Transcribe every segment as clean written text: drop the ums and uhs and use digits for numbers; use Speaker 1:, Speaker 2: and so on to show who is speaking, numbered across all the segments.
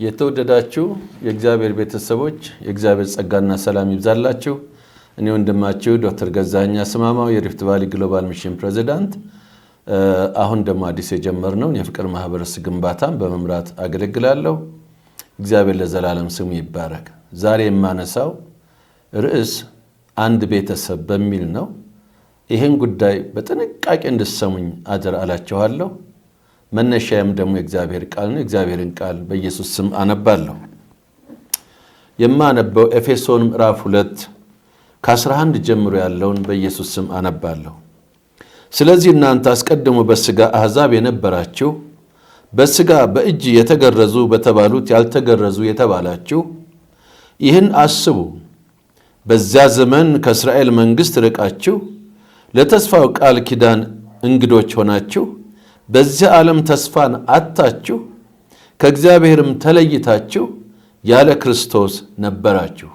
Speaker 1: የተወደዳችሁ የእግዚአብሔር ቤተሰቦች፣ የእግዚአብሔር ጸጋና ሰላም ይብዛላችሁ። እኔ ወንድማችሁ ዶክተር ገዛኸኝ አስማማው፣ የ Rift Valley Global Mission ፕሬዚዳንት፣ አሁን ደግሞ አዲስ የጀመርነውን የፍቅር ማህበረሰብ ግንባታን በመምራት አገለግላለሁ። እግዚአብሔር ለዘላለም ስሙ ይባረክ። ዛሬ የማነሳው ርዕስ አንድ ቤተሰብ በሚል ነው። ይህን ጉዳይ በጥንቃቄ እንድትሰሙኝ አደራ እላችኋለሁ። መነሻዬም ደግሞ የእግዚአብሔር ቃል ነው። የእግዚአብሔርን ቃል በኢየሱስ ስም አነባለሁ። የማነበው ኤፌሶን ምዕራፍ 2 ከ11 ጀምሮ ያለውን በኢየሱስ ስም አነባለሁ። ስለዚህ እናንተ አስቀድሞ በሥጋ አሕዛብ የነበራችሁ፣ በሥጋ በእጅ የተገረዙ በተባሉት ያልተገረዙ የተባላችሁ፣ ይህን አስቡ። በዚያ ዘመን ከእስራኤል መንግሥት ርቃችሁ፣ ለተስፋው ቃል ኪዳን እንግዶች ሆናችሁ፣ በዚህ ዓለም ተስፋን አጥታችሁ፣ ከእግዚአብሔርም ተለይታችሁ ያለ ክርስቶስ ነበራችሁ።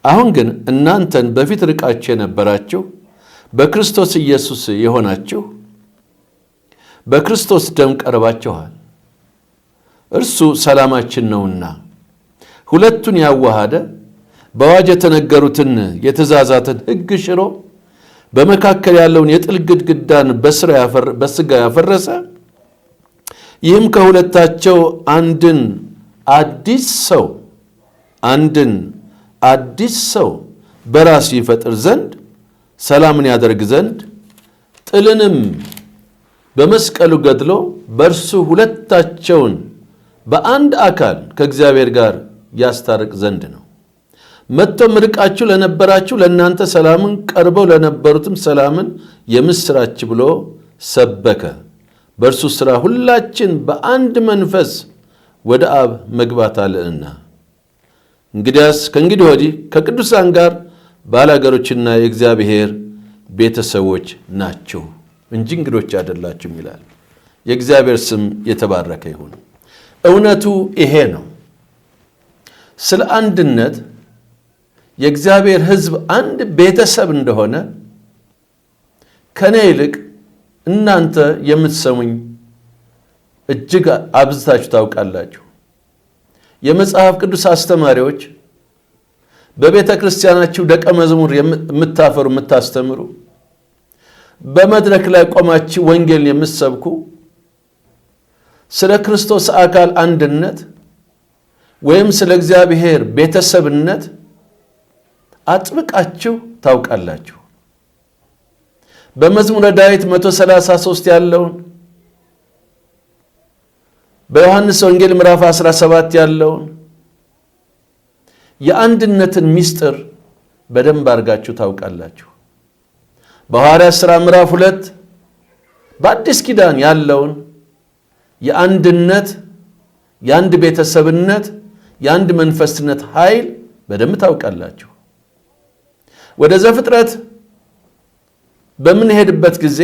Speaker 1: አሁን ግን እናንተን በፊት ርቃችሁ የነበራችሁ፣ በክርስቶስ ኢየሱስ የሆናችሁ፣ በክርስቶስ ደም ቀርባችኋል። እርሱ ሰላማችን ነውና ሁለቱን ያዋሃደ፣ በአዋጅ የተነገሩትን የትእዛዛትን ሕግ ሽሮ፣ በመካከል ያለውን የጥል ግድግዳን በስጋ ያፈረሰ፣ ይህም ከሁለታቸው አንድን አዲስ ሰው በራሱ ይፈጥር ዘንድ፣ ሰላምን ያደርግ ዘንድ፣ ጥልንም በመስቀሉ ገድሎ በእርሱ ሁለታቸውን በአንድ አካል ከእግዚአብሔር ጋር ያስታርቅ ዘንድ ነው። መጥቶም ርቃችሁ ለነበራችሁ ለእናንተ ሰላምን፣ ቀርበው ለነበሩትም ሰላምን የምስራች ብሎ ሰበከ። በእርሱ ሥራ ሁላችን በአንድ መንፈስ ወደ አብ መግባት አለንና። እንግዲያስ ከእንግዲህ ወዲህ ከቅዱሳን ጋር ባላገሮችና የእግዚአብሔር ቤተሰቦች ናችሁ እንጂ እንግዶች አይደላችሁም ይላል። የእግዚአብሔር ስም የተባረከ ይሁን። እውነቱ ይሄ ነው። ስለ አንድነት፣ የእግዚአብሔር ሕዝብ አንድ ቤተሰብ እንደሆነ ከኔ ይልቅ እናንተ የምትሰሙኝ እጅግ አብዝታችሁ ታውቃላችሁ። የመጽሐፍ ቅዱስ አስተማሪዎች፣ በቤተ ክርስቲያናችሁ ደቀ መዝሙር የምታፈሩ፣ የምታስተምሩ፣ በመድረክ ላይ ቆማችሁ ወንጌልን የምትሰብኩ፣ ስለ ክርስቶስ አካል አንድነት ወይም ስለ እግዚአብሔር ቤተሰብነት አጥብቃችሁ ታውቃላችሁ። በመዝሙረ ዳዊት 133 ያለውን፣ በዮሐንስ ወንጌል ምዕራፍ 17 ያለውን የአንድነትን ምስጢር በደንብ አድርጋችሁ ታውቃላችሁ። በሐዋርያት ሥራ ምዕራፍ 2 በአዲስ ኪዳን ያለውን የአንድነት፣ የአንድ ቤተሰብነት፣ የአንድ መንፈስነት ኃይል በደንብ ታውቃላችሁ። ወደ ዘፍጥረት በምንሄድበት ጊዜ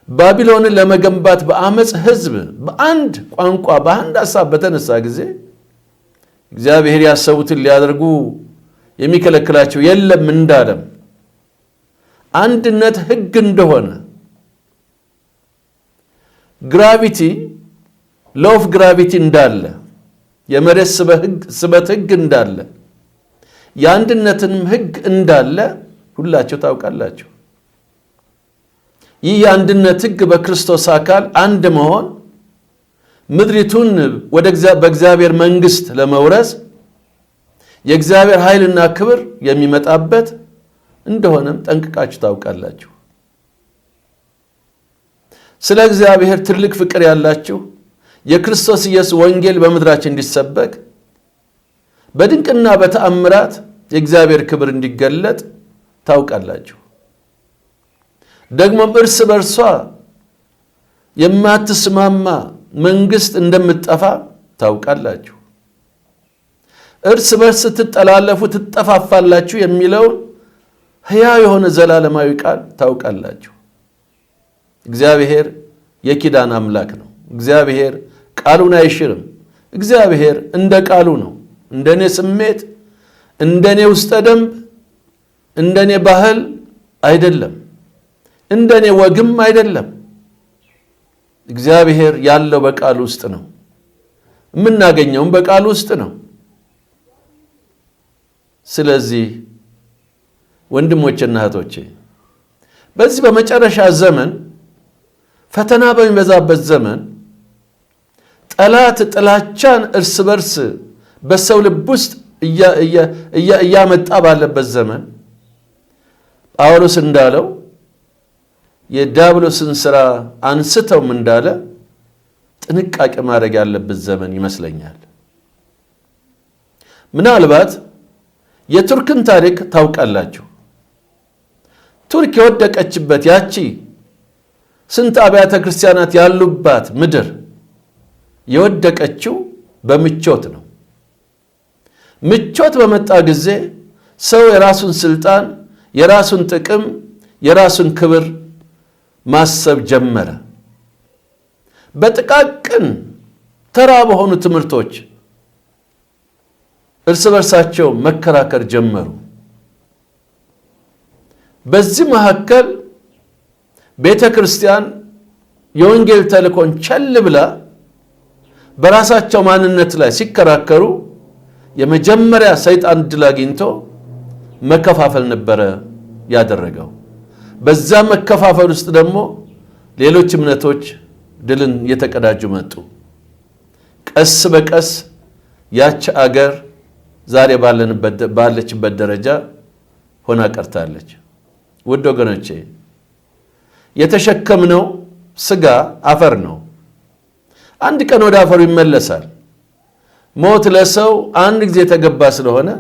Speaker 1: ባቢሎንን ለመገንባት በአመፅ ህዝብ በአንድ ቋንቋ በአንድ ሀሳብ በተነሳ ጊዜ እግዚአብሔር ያሰቡትን ሊያደርጉ የሚከለክላቸው የለም እንዳለም፣ አንድነት ህግ እንደሆነ፣ gravity፣ law of gravity እንዳለ፣ የመሬት ስበት ህግ እንዳለ፣ የአንድነትንም ህግ እንዳለ ሁላችሁ ታውቃላችሁ። ይህ የአንድነት ህግ በክርስቶስ አካል አንድ መሆን ምድሪቱን ወደ በእግዚአብሔር መንግስት ለመውረስ የእግዚአብሔር ኃይልና ክብር የሚመጣበት እንደሆነም ጠንቅቃችሁ ታውቃላችሁ። ስለ እግዚአብሔር ትልቅ ፍቅር ያላችሁ፣ የክርስቶስ ኢየሱስ ወንጌል በምድራችን እንዲሰበክ፣ በድንቅና በተአምራት የእግዚአብሔር ክብር እንዲገለጥ ታውቃላችሁ። ደግሞም እርስ በርሷ የማትስማማ መንግስት እንደምትጠፋ ታውቃላችሁ። እርስ በርስ ስትጠላለፉ ትጠፋፋላችሁ የሚለውን ሕያው የሆነ ዘላለማዊ ቃል ታውቃላችሁ። እግዚአብሔር የኪዳን አምላክ ነው። እግዚአብሔር ቃሉን አይሽርም። እግዚአብሔር እንደ ቃሉ ነው። እንደኔ ስሜት፣ እንደኔ ውስጠ ደንብ፣ እንደኔ ባህል አይደለም። እንደኔ ወግም አይደለም። እግዚአብሔር ያለው በቃሉ ውስጥ ነው። የምናገኘውም በቃሉ ውስጥ ነው። ስለዚህ ወንድሞቼና እህቶቼ በዚህ በመጨረሻ ዘመን ፈተና በሚበዛበት ዘመን ጠላት ጥላቻን እርስ በርስ በሰው ልብ ውስጥ እያመጣ ባለበት ዘመን ጳውሎስ እንዳለው የዲያብሎስን ሥራ አንስተውም እንዳለ ጥንቃቄ ማድረግ ያለበት ዘመን ይመስለኛል። ምናልባት የቱርክን ታሪክ ታውቃላችሁ። ቱርክ የወደቀችበት ያቺ ስንት አብያተ ክርስቲያናት ያሉባት ምድር የወደቀችው በምቾት ነው። ምቾት በመጣ ጊዜ ሰው የራሱን ስልጣን፣ የራሱን ጥቅም፣ የራሱን ክብር ማሰብ ጀመረ። በጥቃቅን ተራ በሆኑ ትምህርቶች እርስ በርሳቸው መከራከር ጀመሩ። በዚህ መካከል ቤተ ክርስቲያን የወንጌል ተልእኮን ቸል ብላ በራሳቸው ማንነት ላይ ሲከራከሩ የመጀመሪያ ሰይጣን ድል አግኝቶ መከፋፈል ነበረ ያደረገው። በዛ መከፋፈል ውስጥ ደግሞ ሌሎች እምነቶች ድልን እየተቀዳጁ መጡ። ቀስ በቀስ ያች አገር ዛሬ ባለችበት ደረጃ ሆና ቀርታለች። ውድ ወገኖቼ የተሸከምነው ስጋ አፈር ነው። አንድ ቀን ወደ አፈሩ ይመለሳል። ሞት ለሰው አንድ ጊዜ የተገባ ስለሆነ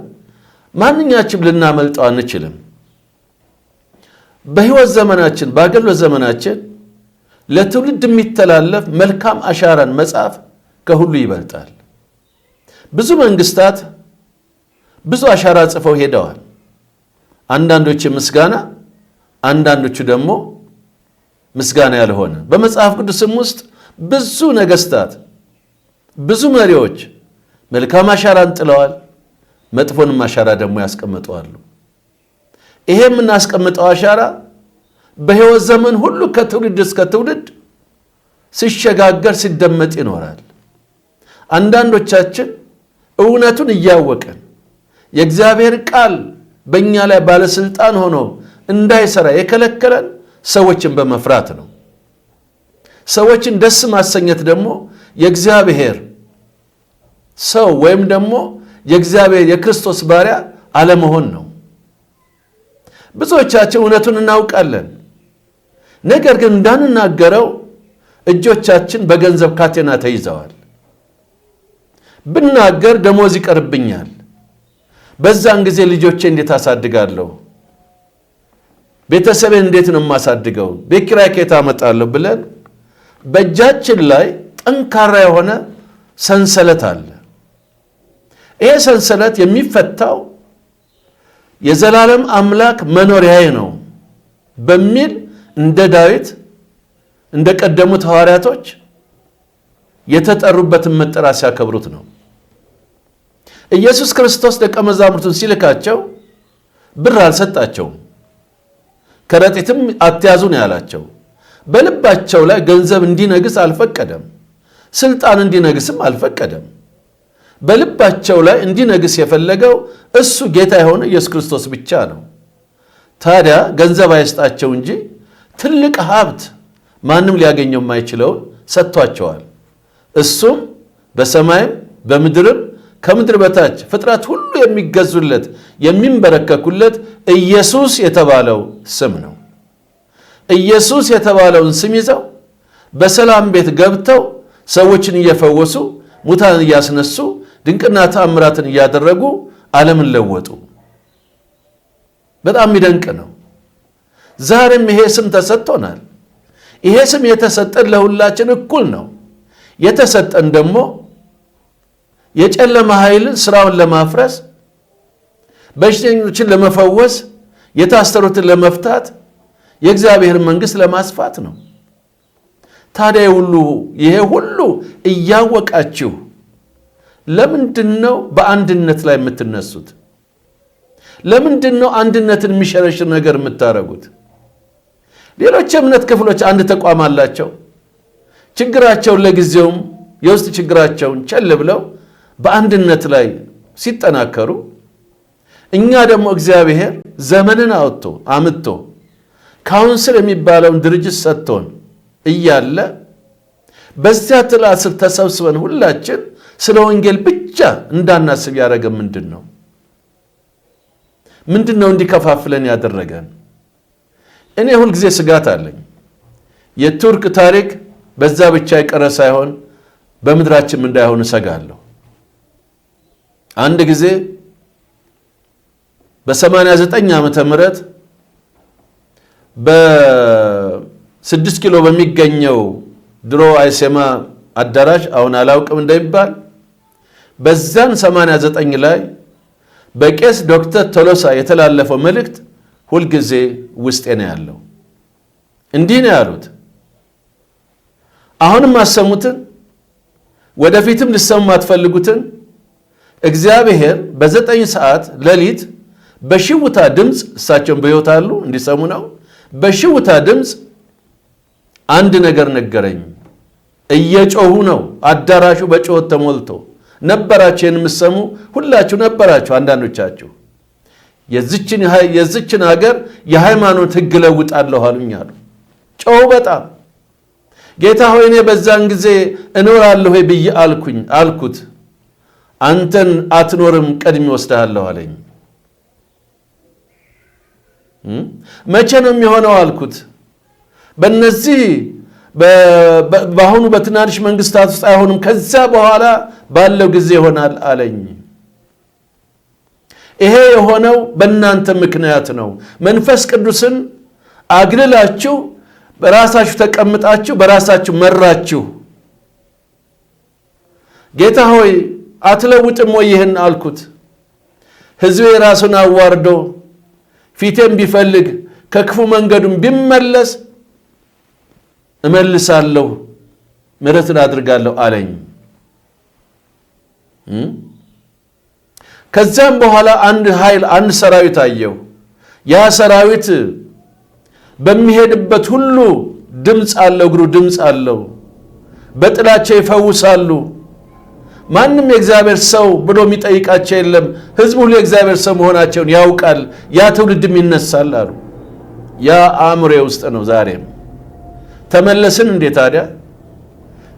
Speaker 1: ማንኛችም ልናመልጠው አንችልም። በሕይወት ዘመናችን በአገልግሎት ዘመናችን ለትውልድ የሚተላለፍ መልካም አሻራን መጻፍ ከሁሉ ይበልጣል። ብዙ መንግስታት ብዙ አሻራ ጽፈው ሄደዋል። አንዳንዶቹ ምስጋና፣ አንዳንዶቹ ደግሞ ምስጋና ያልሆነ። በመጽሐፍ ቅዱስም ውስጥ ብዙ ነገስታት፣ ብዙ መሪዎች መልካም አሻራን ጥለዋል፣ መጥፎንም አሻራ ደግሞ ያስቀምጠዋሉ። ይሄ የምናስቀምጠው አሻራ በሕይወት ዘመን ሁሉ ከትውልድ እስከ ትውልድ ሲሸጋገር ሲደመጥ ይኖራል። አንዳንዶቻችን እውነቱን እያወቅን የእግዚአብሔር ቃል በእኛ ላይ ባለስልጣን ሆኖ እንዳይሰራ የከለከለን ሰዎችን በመፍራት ነው። ሰዎችን ደስ ማሰኘት ደግሞ የእግዚአብሔር ሰው ወይም ደግሞ የእግዚአብሔር የክርስቶስ ባሪያ አለመሆን ነው። ብዙዎቻችን እውነቱን እናውቃለን፣ ነገር ግን እንዳንናገረው እጆቻችን በገንዘብ ካቴና ተይዘዋል። ብናገር ደሞዝ ይቀርብኛል፣ በዛን ጊዜ ልጆቼ እንዴት አሳድጋለሁ? ቤተሰቤን እንዴት ነው የማሳድገው? ቤት ኪራይ ከየት አመጣለሁ? ብለን በእጃችን ላይ ጠንካራ የሆነ ሰንሰለት አለ። ይሄ ሰንሰለት የሚፈታው የዘላለም አምላክ መኖሪያዬ ነው በሚል እንደ ዳዊት እንደ ቀደሙት ሐዋርያቶች የተጠሩበትን መጠራት ሲያከብሩት ነው። ኢየሱስ ክርስቶስ ደቀ መዛሙርቱን ሲልካቸው ብር አልሰጣቸውም፣ ከረጢትም አትያዙ ነው ያላቸው። በልባቸው ላይ ገንዘብ እንዲነግስ አልፈቀደም፣ ስልጣን እንዲነግስም አልፈቀደም። በልባቸው ላይ እንዲነግስ የፈለገው እሱ ጌታ የሆነ ኢየሱስ ክርስቶስ ብቻ ነው። ታዲያ ገንዘብ አይስጣቸው እንጂ ትልቅ ሀብት ማንም ሊያገኘው የማይችለውን ሰጥቷቸዋል። እሱም በሰማይም በምድርም ከምድር በታች ፍጥረት ሁሉ የሚገዙለት የሚንበረከኩለት ኢየሱስ የተባለው ስም ነው። ኢየሱስ የተባለውን ስም ይዘው በሰላም ቤት ገብተው ሰዎችን እየፈወሱ ሙታንን እያስነሱ ድንቅና ተአምራትን እያደረጉ ዓለምን ለወጡ። በጣም የሚደንቅ ነው። ዛሬም ይሄ ስም ተሰጥቶናል። ይሄ ስም የተሰጠን ለሁላችን እኩል ነው። የተሰጠን ደግሞ የጨለማ ኃይልን ስራውን ለማፍረስ፣ በሽተኞችን ለመፈወስ፣ የታሰሩትን ለመፍታት፣ የእግዚአብሔር መንግሥት ለማስፋት ነው። ታዲያ ይሄ ሁሉ እያወቃችሁ ለምንድን ነው በአንድነት ላይ የምትነሱት? ለምንድን ነው አንድነትን የሚሸረሽር ነገር የምታደርጉት? ሌሎች የእምነት ክፍሎች አንድ ተቋም አላቸው። ችግራቸውን ለጊዜውም የውስጥ ችግራቸውን ቸል ብለው በአንድነት ላይ ሲጠናከሩ፣ እኛ ደግሞ እግዚአብሔር ዘመንን አወጥቶ አምጥቶ council የሚባለውን ድርጅት ሰጥቶን እያለ በዚያ ጥላ ስር ተሰብስበን ሁላችን ስለ ወንጌል ብቻ እንዳናስብ ያደረገን ምንድን ነው? ምንድን ነው እንዲከፋፍለን ያደረገን? እኔ ሁልጊዜ ስጋት አለኝ። የቱርክ ታሪክ በዛ ብቻ የቀረ ሳይሆን በምድራችንም እንዳይሆን እሰጋለሁ። አንድ ጊዜ በ89 ዓመተ ምህረት በ6 ኪሎ በሚገኘው ድሮ አይሴማ አዳራሽ፣ አሁን አላውቅም እንደሚባል፣ በዛን 89 ላይ በቄስ ዶክተር ቶሎሳ የተላለፈው መልእክት ሁልጊዜ ውስጤ ነው ያለው። እንዲህ ነው ያሉት። አሁንም አሰሙትን፣ ወደፊትም ልሰሙ የማትፈልጉትን፣ እግዚአብሔር በ9 ሰዓት ሌሊት በሽውታ ድምፅ፣ እሳቸውን በሕይወት አሉ እንዲሰሙ ነው። በሽውታ ድምፅ አንድ ነገር ነገረኝ። እየጮሁ ነው። አዳራሹ በጩኸት ተሞልቶ ነበራችሁ። የምትሰሙ ሁላችሁ ነበራችሁ። አንዳንዶቻችሁ የዚችን ሀገር የሃይማኖት ሕግ ለውጣለሁ አሉኝ አሉ። ጮሁ በጣም። ጌታ ሆይ፣ እኔ በዛን ጊዜ እኖራለሁ ወይ ብዬ አልኩኝ አልኩት። አንተን አትኖርም፣ ቀድሜ ወስድሃለሁ አለኝ። መቼ ነው የሚሆነው አልኩት። በእነዚህ በአሁኑ በትናንሽ መንግስታት ውስጥ አይሆንም፣ ከዚያ በኋላ ባለው ጊዜ ይሆናል አለኝ። ይሄ የሆነው በእናንተ ምክንያት ነው። መንፈስ ቅዱስን አግልላችሁ በራሳችሁ ተቀምጣችሁ በራሳችሁ መራችሁ። ጌታ ሆይ፣ አትለውጥም ወይ ይህን አልኩት። ሕዝቤ ራሱን አዋርዶ ፊቴን ቢፈልግ ከክፉ መንገዱም ቢመለስ እመልሳለሁ፣ ምሕረትን አድርጋለሁ አለኝ። ከዚያም በኋላ አንድ ኃይል፣ አንድ ሰራዊት አየሁ። ያ ሰራዊት በሚሄድበት ሁሉ ድምፅ አለው፣ እግሩ ድምፅ አለው። በጥላቸው ይፈውሳሉ። ማንም የእግዚአብሔር ሰው ብሎ የሚጠይቃቸው የለም። ሕዝቡ ሁሉ የእግዚአብሔር ሰው መሆናቸውን ያውቃል። ያ ትውልድም ይነሳል አሉ። ያ አእምሮዬ ውስጥ ነው ዛሬም። ተመለስን እንዴ ታዲያ?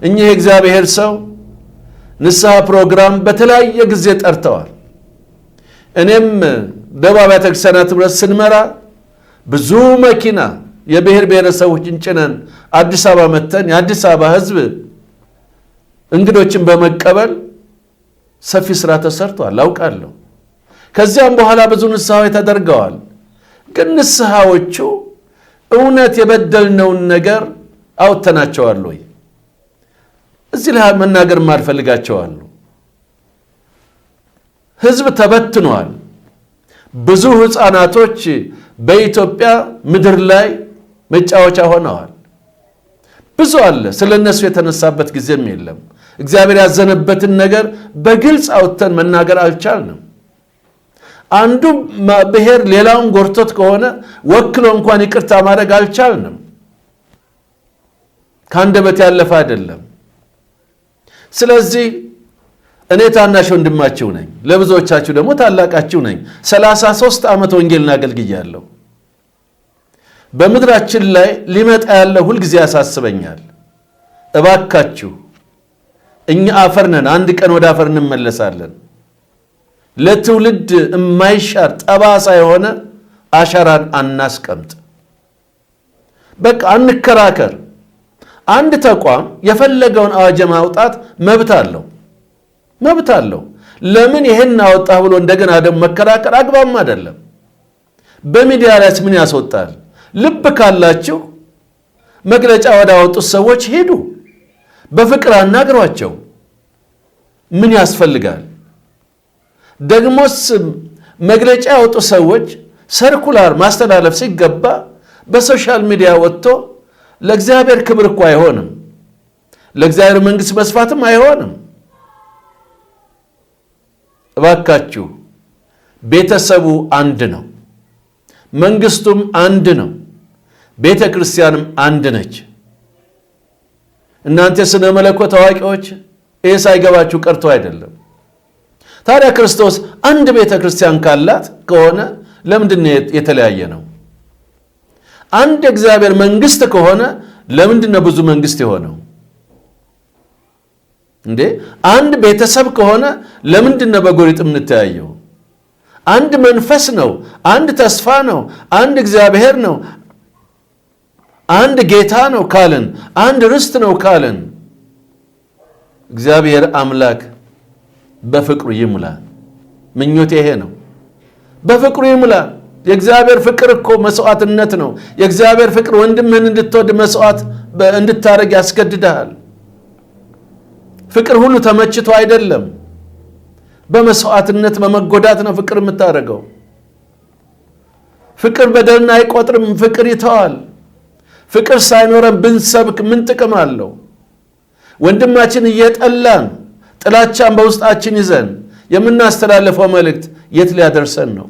Speaker 1: እኚህ የእግዚአብሔር ሰው ንስሐ ፕሮግራም በተለያየ ጊዜ ጠርተዋል። እኔም ደቡብ አብያተ ክርስቲያናት ኅብረት ስንመራ ብዙ መኪና የብሔር ብሔረሰቦችን ጭነን አዲስ አበባ መጥተን የአዲስ አበባ ሕዝብ እንግዶችን በመቀበል ሰፊ ስራ ተሰርቷል፣ አውቃለሁ። ከዚያም በኋላ ብዙ ንስሐዎች ተደርገዋል። ግን ንስሐዎቹ እውነት የበደልነውን ነገር አውጥተናቸዋል ወይ? እዚህ ላይ መናገር የማልፈልጋቸው አሉ። ህዝብ ተበትኗል። ብዙ ህፃናቶች በኢትዮጵያ ምድር ላይ መጫወቻ ሆነዋል። ብዙ አለ። ስለ እነሱ የተነሳበት ጊዜም የለም። እግዚአብሔር ያዘነበትን ነገር በግልጽ አውጥተን መናገር አልቻልንም። አንዱ ብሔር ሌላውን ጎድቶት ከሆነ ወክሎ እንኳን ይቅርታ ማድረግ አልቻልንም። ከአንደበት ያለፈ አይደለም። ስለዚህ እኔ ታናሽ ወንድማችሁ ነኝ፣ ለብዙዎቻችሁ ደግሞ ታላቃችሁ ነኝ። 33 ዓመት ወንጌልን አገልግያለሁ። በምድራችን ላይ ሊመጣ ያለው ሁልጊዜ ያሳስበኛል። እባካችሁ፣ እኛ አፈር ነን፣ አንድ ቀን ወደ አፈር እንመለሳለን። ለትውልድ የማይሻር ጠባሳ የሆነ አሻራን አናስቀምጥ። በቃ አንከራከር። አንድ ተቋም የፈለገውን አዋጅ ማውጣት መብት አለው፣ መብት አለው። ለምን ይህን አወጣህ ብሎ እንደገና ደግሞ መከራከር አግባብም አይደለም። በሚዲያ ላይ ምን ያስወጣል? ልብ ካላችሁ መግለጫ ወዳወጡት ሰዎች ሂዱ፣ በፍቅር አናግሯቸው። ምን ያስፈልጋል? ደግሞስ መግለጫ ያወጡ ሰዎች circular ማስተላለፍ ሲገባ በ social media ወጥቶ ለእግዚአብሔር ክብር እኮ አይሆንም፣ ለእግዚአብሔር መንግሥት መስፋትም አይሆንም። እባካችሁ፣ ቤተሰቡ አንድ ነው፣ መንግስቱም አንድ ነው፣ ቤተ ክርስቲያንም አንድ ነች። እናንተ የሥነ መለኮት አዋቂዎች ይህ ሳይገባችሁ ቀርቶ አይደለም። ታዲያ ክርስቶስ አንድ ቤተ ክርስቲያን ካላት ከሆነ ለምንድን ነው የተለያየ ነው? አንድ የእግዚአብሔር መንግስት ከሆነ ለምንድን ነው ብዙ መንግስት የሆነው? እንዴ አንድ ቤተሰብ ከሆነ ለምንድን ነው በጎሪጥ የምንተያየው? አንድ መንፈስ ነው፣ አንድ ተስፋ ነው፣ አንድ እግዚአብሔር ነው፣ አንድ ጌታ ነው ካልን፣ አንድ ርስት ነው ካልን፣ እግዚአብሔር አምላክ በፍቅሩ ይሙላ። ምኞቴ ይሄ ነው። በፍቅሩ ይሙላ። የእግዚአብሔር ፍቅር እኮ መስዋዕትነት ነው። የእግዚአብሔር ፍቅር ወንድምህን እንድትወድ መስዋዕት እንድታደርግ ያስገድድሃል። ፍቅር ሁሉ ተመችቶ አይደለም። በመስዋዕትነት በመጎዳት ነው ፍቅር የምታደርገው። ፍቅር በደልን አይቆጥርም። ፍቅር ይተዋል። ፍቅር ሳይኖረን ብንሰብክ ምን ጥቅም አለው? ወንድማችን እየጠላን፣ ጥላቻን በውስጣችን ይዘን የምናስተላልፈው መልእክት የት ሊያደርሰን ነው?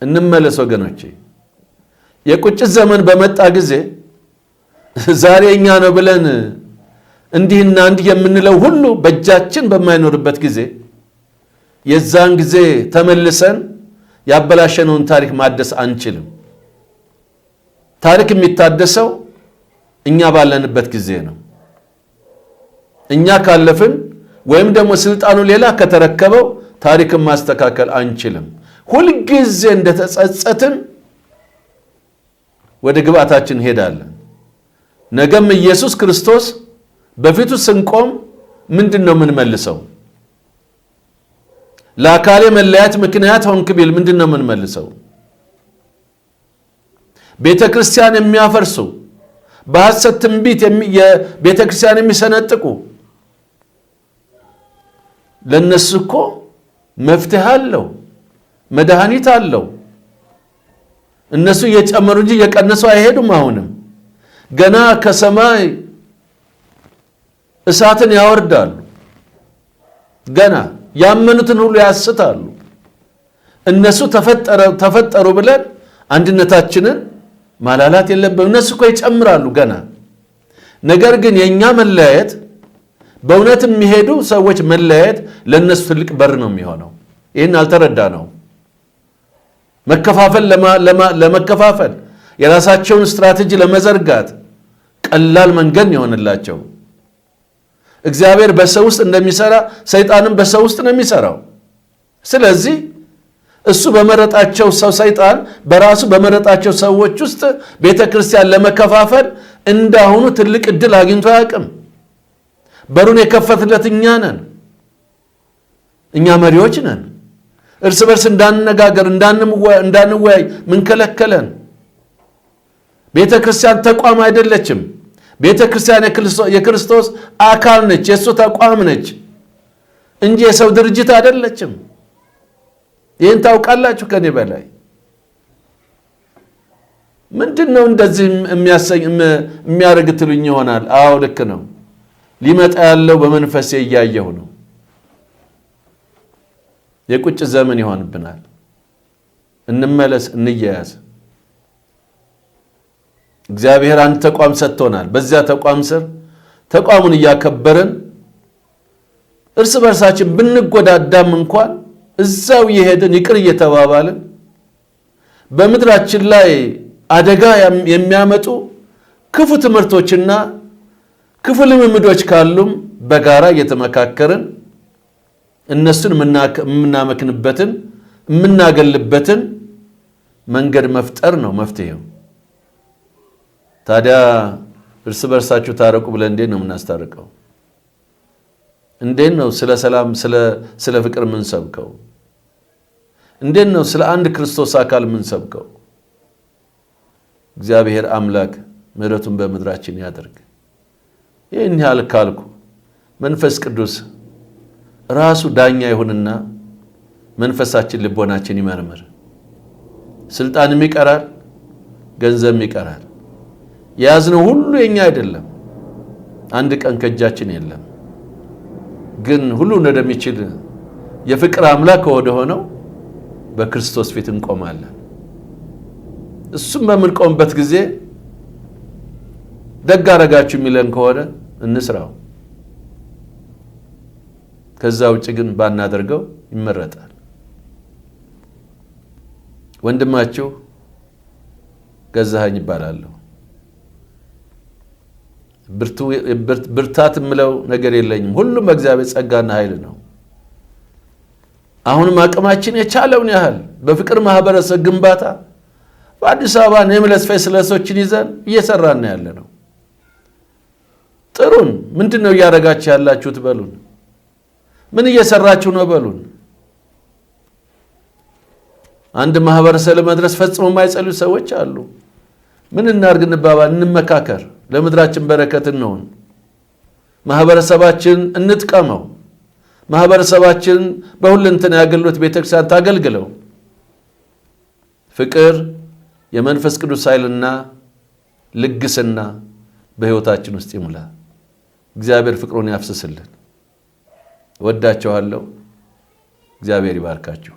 Speaker 1: እንመለስ ወገኖቼ። የቁጭት ዘመን በመጣ ጊዜ ዛሬ እኛ ነው ብለን እንዲህና እንዲህ የምንለው ሁሉ በእጃችን በማይኖርበት ጊዜ፣ የዛን ጊዜ ተመልሰን ያበላሸነውን ታሪክ ማደስ አንችልም። ታሪክ የሚታደሰው እኛ ባለንበት ጊዜ ነው። እኛ ካለፍን ወይም ደግሞ ስልጣኑ ሌላ ከተረከበው ታሪክን ማስተካከል አንችልም። ሁልጊዜ እንደተጸጸትን ወደ ግብአታችን እንሄዳለን። ነገም ኢየሱስ ክርስቶስ በፊቱ ስንቆም ምንድን ነው የምንመልሰው? ለአካሌ መለያት ምክንያት ሆንክ ቢል ምንድን ነው የምንመልሰው? ቤተ ክርስቲያን የሚያፈርሱ፣ በሐሰት ትንቢት ቤተ ክርስቲያን የሚሰነጥቁ፣ ለእነሱ እኮ መፍትሄ አለው፣ መድኃኒት አለው። እነሱ እየጨመሩ እንጂ እየቀነሱ አይሄዱም። አሁንም ገና ከሰማይ እሳትን ያወርዳሉ። ገና ያመኑትን ሁሉ ያስታሉ። እነሱ ተፈጠሩ ብለን አንድነታችንን ማላላት የለብንም። እነሱ እኮ ይጨምራሉ ገና። ነገር ግን የእኛ መለያየት፣ በእውነት የሚሄዱ ሰዎች መለያየት ለእነሱ ትልቅ በር ነው የሚሆነው። ይህን አልተረዳ ነው። መከፋፈል ለመከፋፈል፣ የራሳቸውን ስትራቴጂ ለመዘርጋት ቀላል መንገድ የሆንላቸው። እግዚአብሔር በሰው ውስጥ እንደሚሰራ ሰይጣንም በሰው ውስጥ ነው የሚሰራው። ስለዚህ እሱ በመረጣቸው ሰው፣ ሰይጣን በራሱ በመረጣቸው ሰዎች ውስጥ ቤተ ክርስቲያን ለመከፋፈል እንዳሁኑ ትልቅ እድል አግኝቶ አያውቅም። በሩን የከፈትለት እኛ ነን። እኛ መሪዎች ነን። እርስ በርስ እንዳንነጋገር፣ እንዳንወያይ ምን ከለከለን? ቤተ ክርስቲያን ተቋም አይደለችም። ቤተ ክርስቲያን የክርስቶስ አካል ነች፣ የእሱ ተቋም ነች እንጂ የሰው ድርጅት አይደለችም። ይህን ታውቃላችሁ ከኔ በላይ። ምንድን ነው እንደዚህ የሚያሰኝ የሚያደርግ ትሉኝ ይሆናል። አዎ ልክ ነው። ሊመጣ ያለው በመንፈሴ እያየሁ ነው። የቁጭት ዘመን ይሆንብናል። እንመለስ፣ እንያያዝ። እግዚአብሔር አንድ ተቋም ሰጥቶናል። በዚያ ተቋም ስር ተቋሙን እያከበርን እርስ በርሳችን ብንጎዳዳም እንኳን እዛው እየሄድን ይቅር እየተባባልን፣ በምድራችን ላይ አደጋ የሚያመጡ ክፉ ትምህርቶችና ክፉ ልምምዶች ካሉም በጋራ እየተመካከርን እነሱን የምናመክንበትን፣ የምናገልበትን መንገድ መፍጠር ነው መፍትሄው። ታዲያ እርስ በርሳችሁ ታረቁ ብለን እንዴት ነው የምናስታርቀው? እንዴት ነው ስለ ሰላም፣ ስለ ፍቅር የምንሰብከው? እንዴት ነው ስለ አንድ ክርስቶስ አካል የምንሰብከው? እግዚአብሔር አምላክ ምሕረቱን በምድራችን ያደርግ። ይህን ያህል ካልኩ መንፈስ ቅዱስ ራሱ ዳኛ ይሁንና መንፈሳችን ልቦናችን ይመርምር። ስልጣንም ይቀራል፣ ገንዘብም ይቀራል። የያዝነው ሁሉ የኛ አይደለም። አንድ ቀን ከእጃችን የለም። ግን ሁሉን ወደሚችል የፍቅር አምላክ ወደ ሆነው በክርስቶስ ፊት እንቆማለን። እሱም በምንቆምበት ጊዜ ደግ አረጋችሁ የሚለን ከሆነ እንስራው። ከዛ ውጭ ግን ባናደርገው ይመረጣል። ወንድማችሁ ገዛኸኝ ይባላለሁ። ብርታት የምለው ነገር የለኝም። ሁሉም በእግዚአብሔር ጸጋና ኃይል ነው። አሁንም አቅማችን የቻለውን ያህል በፍቅር ማህበረሰብ ግንባታ በአዲስ አበባ nameless faceless ኦችን ይዘን እየሰራን ያለ ነው። ጥሩን። ምንድን ነው እያደረጋችሁ ያላችሁት በሉን። ምን እየሰራችሁ ነው በሉን። አንድ ማህበረሰብ ለመድረስ ፈጽሞ የማይጸልዩ ሰዎች አሉ። ምን እናርግ እንባባል፣ እንመካከር፣ ለምድራችን በረከት እንሆን፣ ማህበረሰባችን እንጥቀመው፣ ማህበረሰባችን በሁለንተናዊ አገልግሎት ቤተክርስቲያን ታገልግለው። ፍቅር፣ የመንፈስ ቅዱስ ኃይልና ልግስና በሕይወታችን ውስጥ ይሙላ። እግዚአብሔር ፍቅሩን ያፍስስልን። ወዳችኋለሁ። እግዚአብሔር ይባርካችሁ።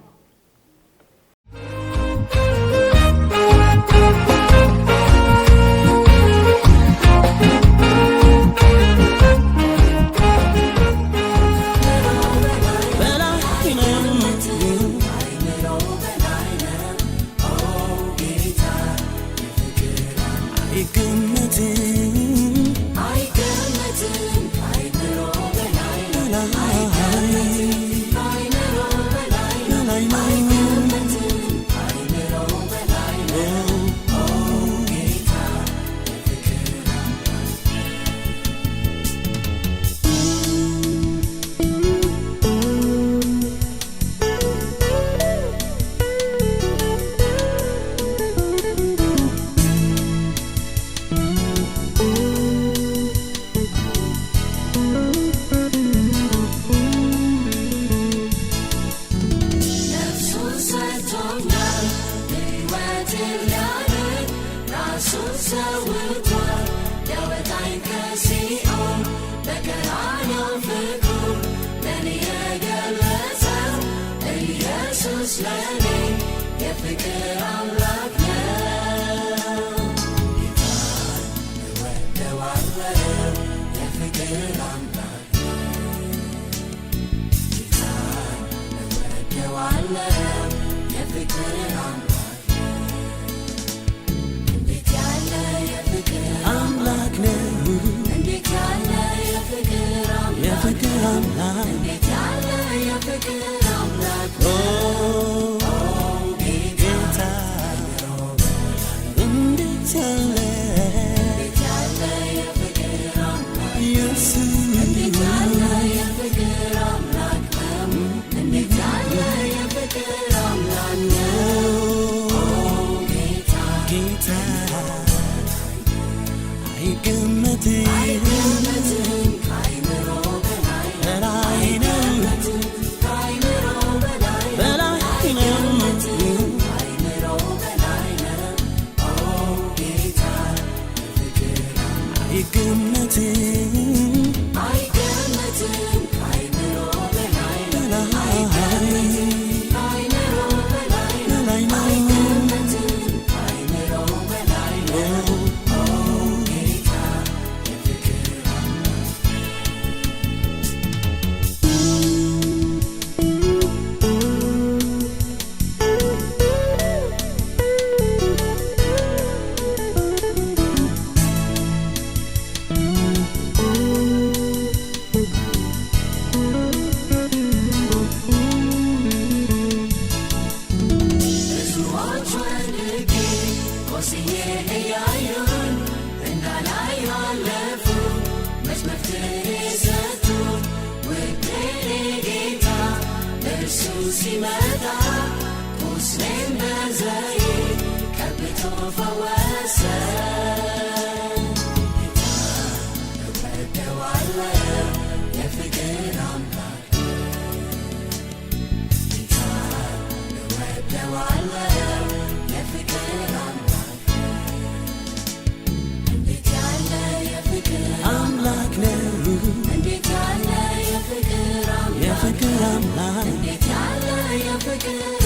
Speaker 2: እንዴት ያለ የፍቅር አምላክ፣ እንዴት ያለ የፍቅር